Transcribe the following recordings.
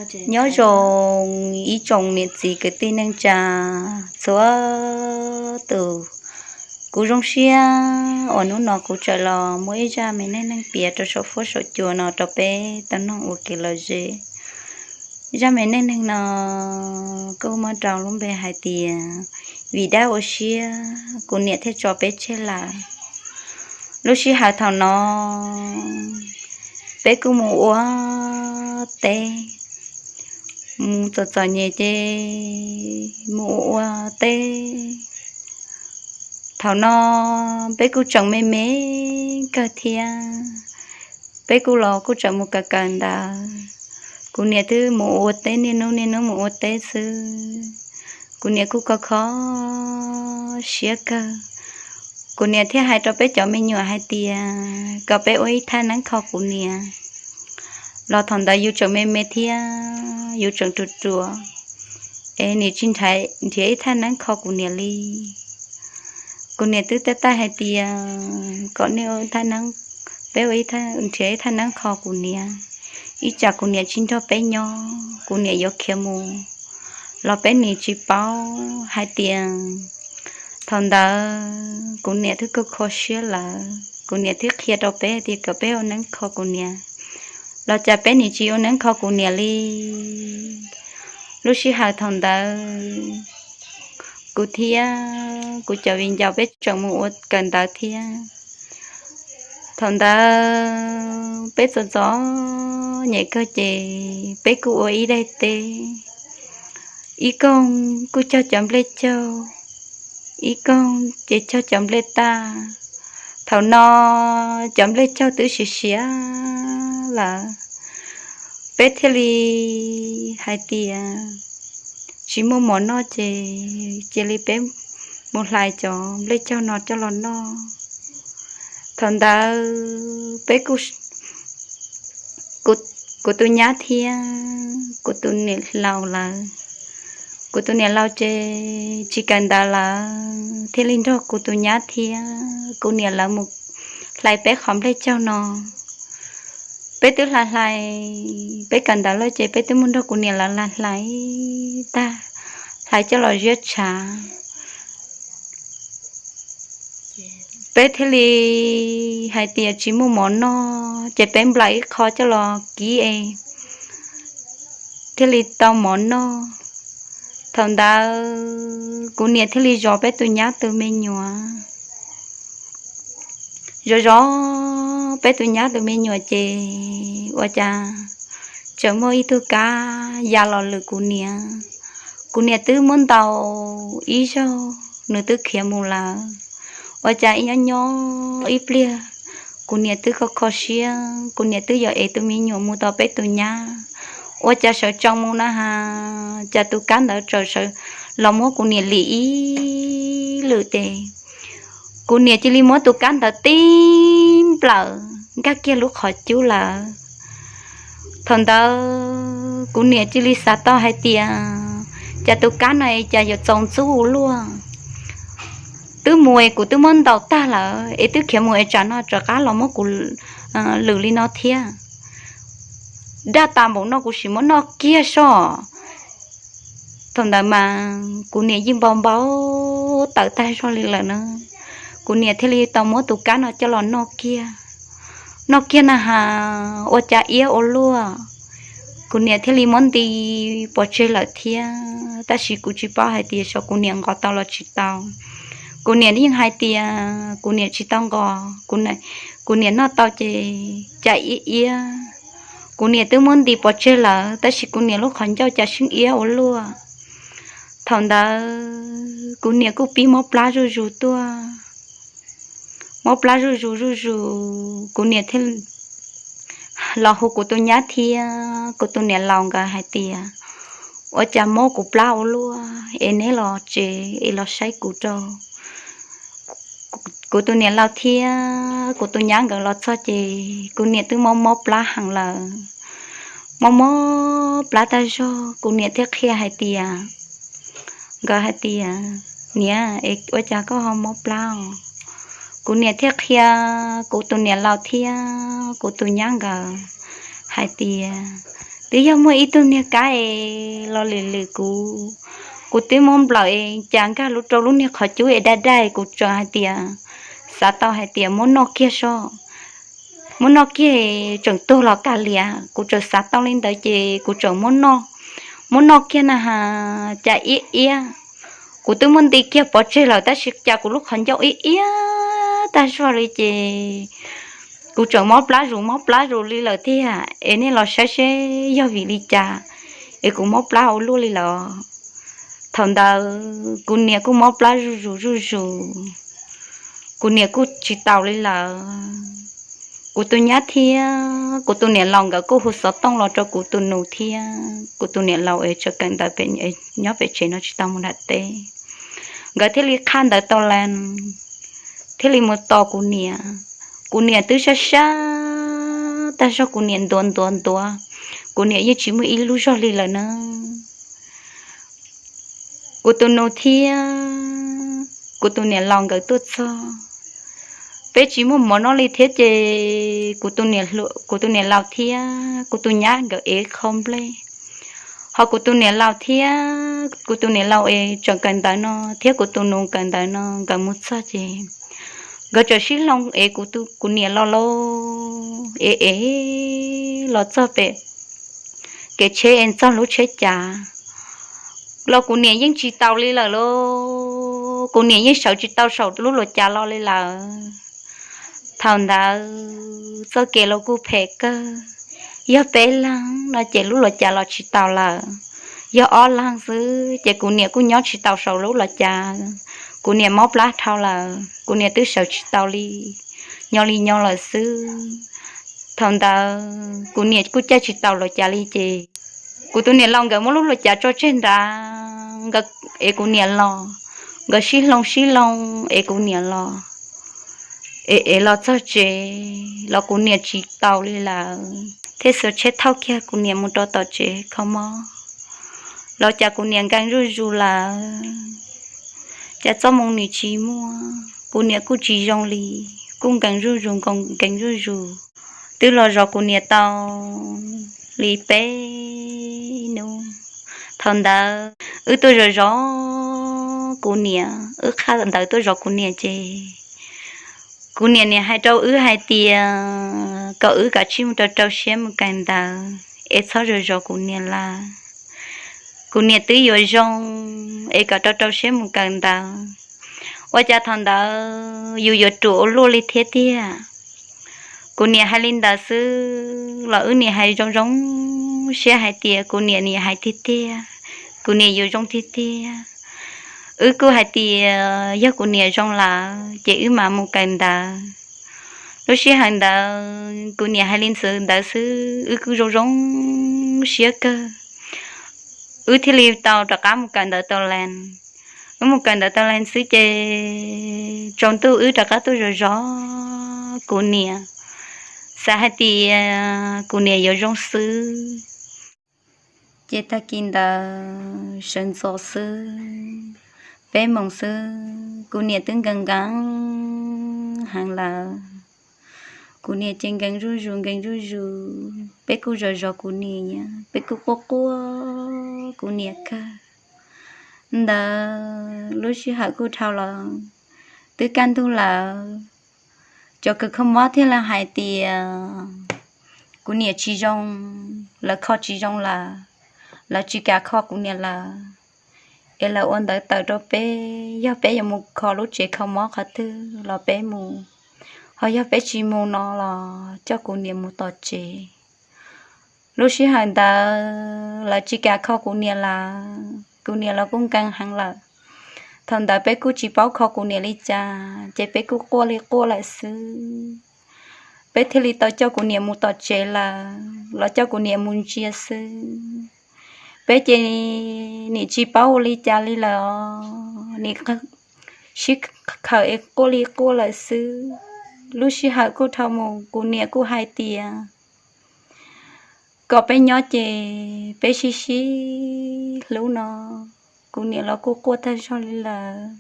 Nyob zoo ib tsoom niam txiv kwv tij neej tsa txhua tus, kuv zoo siab uas hnub no kuv txawm los muaj ib zaj me neej neeg piav rau saum fuab saum cua no rau peb tau mloog ua kev lom zem. Zaj me neej neeg no kuj muab rau lub npe hais tias vim dab ua siab kuv niam thiaj tso peb tseg lawm. Lub sij hawm thaum no peb kuj mus ua teb, mus txom txom nyem ces mus ua ua teb. Thaum no peb kuj tseem me me kawg thiab, peb kuj los kuj tseem mus kawm kawm ntawv. Kuv niam twb mus ua teb niaj hnub niaj hnub mus ua teb xwb. Kuv niam kuj kho kho siab kawg. Kuv niam thiaj hais rau peb cov me nyuam hais tias kom peb ua ib thaj neeb kho kuv niam. Los thaum ntawd yus tseem me me thiab yus tseem ruam ruam, es nim tsis nrhiav ib thaj neeb kho kuv niam li. Kuv niam twb teb tag hais tias kom nej ua ib thaj neeb, peb ua, nrhiav ib thaj neeb kho kuv niam, ib tsam kuv niam tsis nrog peb nyob, kuv niam yuav khiav mus los peb nim tsis paub hais tias. Thaum ntawd kuv niam twb kho kho siab lawm, kuv niam twb qhia rau peb tias kom peb ua neeb kho kuv niam, los cas peb nim tsis ua neeb kho kuv niam li. Lub sij hawm thaum ntawd kuv thiab kuv cov viv ncaus peb tseem mus ua kawm ntawv thiab. Thaum ntawd peb txom txom nyem kawg ces peb kuj ua ib daim teb, ib koog kuj cog cov nplej caug, ib koog ces cog cov nplej tag. Thaum no cov nplej caug twb siav siav lawm, peb thiaj li hais tias tsis muaj mov noj ces cia li peb mus hlais cov nplej caug no coj los noj. Thaum ntawd peb kuj, kuv tus nyab thiab kuv tus niam laus lawm. Kuv tus niam laus ces tsis kawm ntawv lawm thiaj li nrog kuv tus nyab thiab kuv niam lawv mus hlais peb qhov nplej caug no. Peb twb hlais hlais, peb kawm ntawv lawm ces peb twb mus nrog kuv niam lawv hlais hlais tag, hlais coj los ziab tshav. Peb thiaj li hais tias tsis muaj mov noj ces peb nplaim ib qho coj los kib es thiaj li tau mov noj. Thaum ntawd kuv niam thiaj li zov peb tus nyab tus me nyuam. Zov zov peb tus nyab tus me nyuam ces ua cas tseem muaj ib tug kab ya los lwm kuv niam. Kuv niam twb muab ntaus ib zaug nws twb khiav mus lawm. Ua cas ib nyob nyob ib pliag kuv niam twb kho kho siab, kuv niam twb yuav ev tus me nyuam mus tom peb tus nyab. Ua cas sawv tsees mus na has cas tus kab ntawd txawm sawv los muab kuv niam lim ib lwm tes. Kuv niam cia li muab tus kab ntawd tib nplawm nkag kiag lub qhov cub lawm. Thaum ntawd kuv niam cia li xav tau hais tias cas tus kab no es cas yuav txaus ntxub ua luaj. Twb mus es kuv twb muab ntaus tag lawm es twb khiav mus es tsam no rov qab los muab kuv lwm li no thiab. Daj tas npaum no kuv sim muab noj kiag soj. Thaum ntawd mas kuv niam yeej npau npau taws tag zog li lawm na. Kuv niam thiaj li tau muab tus kab no coj los noj kiag. Noj kiag na has ua cas iab ua luaj. Kuv niam thiaj li muab nti pov tseg lawm thiab, tab sis kuv tsis paub hais tias xyov kuv niam nqos tau los tsis tau. Kuv niam yeej hais tias kuv niam tsis tau nqos, kuv niam noj tau ces cas iab iab. Kuv niam twb muab nti pov tseg lawm tab sis kuv niam lub qhov ncauj cas seem iab ua luaj. Thaum ntawd kuv niam kuj pib mob plab zuj zus tuaj. Mob plab zuj zus zuj zus, kuv niam thiaj los hu kuv tus nyab thiab kuv tus niam laus nkawd hais tias, ua cas mob kuv plab ua luaj es neb los tsev es los saib kuv rau. Kuv tus niam laus thiab kuv tus nyab nkawd los txog ces kuv niam twb mob mob plab heev lawm. Mob mob plab tag zog kuv niam thiaj qhia hais tias, nkawd hais tias, niam es ua cas koj ho mob plab os? Kuv niam thiaj qhia kuv tus niam laus thiab kuv tus nyab nkawd hais tias, Twb yog muaj ib tug niag kab es los lwm lwm kuv, kuv twb muab nplawm es cas nkag lub rau lub niag qhov cub es daj daj, kuv tseem hais tias, xav tau hais tias muab noj kiag so, muab noj kiag tseem tuag los kag liam. Kuv tseem xav tau li ntawd ces kuv tseem muab noj, muab noj kiag na has cas iab iab. Kuv twb muab nti kiag pov tseg lawm tab sis cas kuv lub qhov ncauj iab iab tag zog li ces kuv tseem mob plab zus mob plab zus li lawm thiab. Es nej los saib seb yog vim li cas es kuv mob plab ua luaj li lawm. Thaum ntawd kuv niam kuj mob plab zuj zus zuj zus, kuv niam kuj tsis taus li lawm. Kuv tus nyab thiab kuv tus niam laus nkawd kuj hu xov tooj los rau kuv tus nus thiab kuv tus niam laus es tseem kawm ntawv nyob pem tsev no tsis tau mus nram teb. Nkawd thiaj li qhab ntawv tau las, thiaj li mus tos kuv niam. Kuv niam twb sab sab tag zog, kuv niam ntuav ntuav ntuav, kuv niam yeej tsis muaj ib lub zog li lawm na. Kuv tus nus thiab kuv tus niam laus nkawd tuaj txog, peb tsis muaj mov noj li thiab ces kuv tus niam laus thiab kuv tus nyab nkawd ev qho nplej, ho kuv tus niam laus thiab kuv tus niam laus es tseem kawm ntawv no thiab kuv tus nus kawm ntawv no nkawd mus txog ces nkawd tseem sib hloov es kuv niam los lauj, es es los txog pem kev tsheb es txog lub tsheb cav los kuv niam yeej tsis taus li lawm lauj, kuv niam yeej sawv tsis tau saum lub luav cav los li lawm. Thaum ntawd txoj kev los kuj phem kawg, yog peb leeg no ces lub luav cav los tsis taus lawm, yog ob leeg xwb ces kuv niam kuj nyob tsis taus saum lub luav cav. Kuv niam mob plab dhau lawm, kuv niam twb sawv tsis taus li, nyo li nyo lawm xwb. Thaum ntawd kuv niam kuj caij tsis taus luav cav li ces kuv tus niam laus nkawd muab lub luav cav tso tseg nrad, nkawd es kuv niam los, nkawd sib hloov sib hloov es kuv niam los, es es los txog tsev los kuv niam tsis taus li lawm, thiaj xuas tsheb thauj kiag kuv niam mus rau tom tsev kho mob. Los cas kuv niam nkees zuj zus lawm, cas txoj moo nws tsis muaj, kuv niam kuj tsis zoo li, kuj nkees zuj zus nkees zuj zus. Twb los zov kuv niam tau li peb hnub. Thaum ntawd wb tuaj zov zov kuv niam, wb qhab ntawv tuaj zov kuv niam ces kuv niam niam hais rau wb hais tias kom wb kav tsij mus rau rau siab mus kawm ntawv es txhob zov zov kuv niam lawm. Kuv niam twb yuav zoo es kom rau rau siab mus kawm ntawv. Ua cas thaum ntawd yus yuav ruam ua luaj li thiab tiag. Kuv niam hais li ntawd xwb los wb niam hais zoo zoo siab hais tias kuv niam niam hais tiag tiag, kuv niam yuav zoo tiag tiag. Wb kuj hais tias yog kuv niam zoo lawm ces wb mam mus kawm ntawv. Lub sij hawm ntawd kuv niam hais li ntawd xwb wb kuj zoo zoo siab kawg. Wb thiaj li tau rov qab mus kawm ntawv tau las. Wb mus kawm ntawv tau las xwb ces tsaus ntuj wb rov qab tuaj zov zov kuv niam, xav hais tias kuv niam yuav zoo xwb. Ces tag kis ntawd sawv ntxov xwb, peb moos xwb kuv niam twb nkees nkees heev lawm. Kuv niam ces nkees zuj zus nkees zuj zus, peb kuj zov zov kuv niam, peb kuj quaj quaj kuv niam kawg. Ntawd lub sij hawm kuj dhau los twb kaj ntug lawm. Cov kws kho mob thiaj li hais tias kuv niam tsis zoo, lawv kho tsis zoo lawm, lawv tsis kam kho kuv niam lawm, es lawv ua ntawv tawm rau peb, yog peb yuav mus kho lub tsev kho mob qhov twg los peb mus, ho yog peb tsis mus no los coj kuv niam mus tom tsev. Lub sij hawm ntawd lawv tsis kam kho kuv niam lawm, kuv niam los kuj nkees heev lawm. Thaum ntawd peb kuj tsis paub kho kuv niam li cas ces peb kuj quaj li quaj lawm xwb. Peb thiaj li tau coj kuv niam mus tom tsev lawm, los coj kuv niam mus ntsia xwb. Peb ces nim tsis paub ua li cas li lawm, nim sib khaws es quaj li quaj lawm xwb. Lub sij hawm kuj dhau mus kuv niam kuj hais tias kom peb nyob ces peb sib sib hlub no. Kuv niam los kuj quaj tag zog li lawm.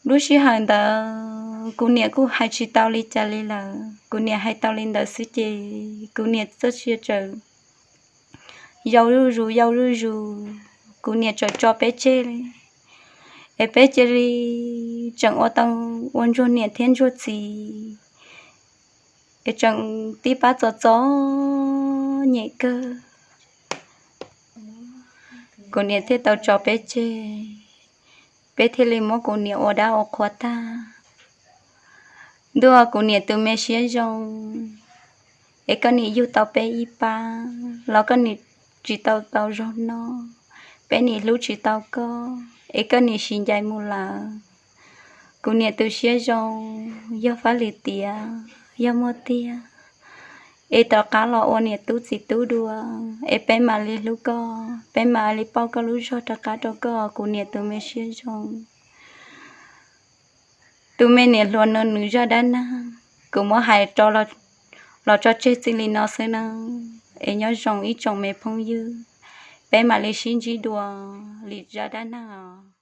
Lub sij hawm ntawd kuv niam kuj hais tsis tau li cas li lawm, kuv niam hais tau li ntawd xwb ces kuv niam txoj sia txawm yau zuj zus yau zuj zus, kuv niam txawm tso peb tseg li. Es peb cia li tseem ua tau ua ntsuag niam thiab ntsuag txiv, es tseem tib pab txom txom nyem kawg. Kuv niam thiaj tau tso peb tseg, peb thiaj li muab kuv niam ua dab ua qhua tag. Ntuj, kuv niam tus me siab zoo, es koj niam yug tau peb ib pab los koj niam tsis tau tau zog noj, peb niam hlub tsis tau koj es koj niam sib ncaim mus lawm. Kuv niam tus siab zoo, yog faj li tias yog muaj tiag es rov qab los ua niam tub txiv tub dua, es peb mam li hlub koj, peb mam li pauj koj lub zog rov qab rau koj, kuv niam tus me siab zoo. Tus me niam hluas no nws zaj dab neeg kuv muab hais los tso tseg txij li no xwb nawb. Es nyob zoo ib tsoom me phooj ywg, peb mam li sib ntsib dua li zaj dab neeg os.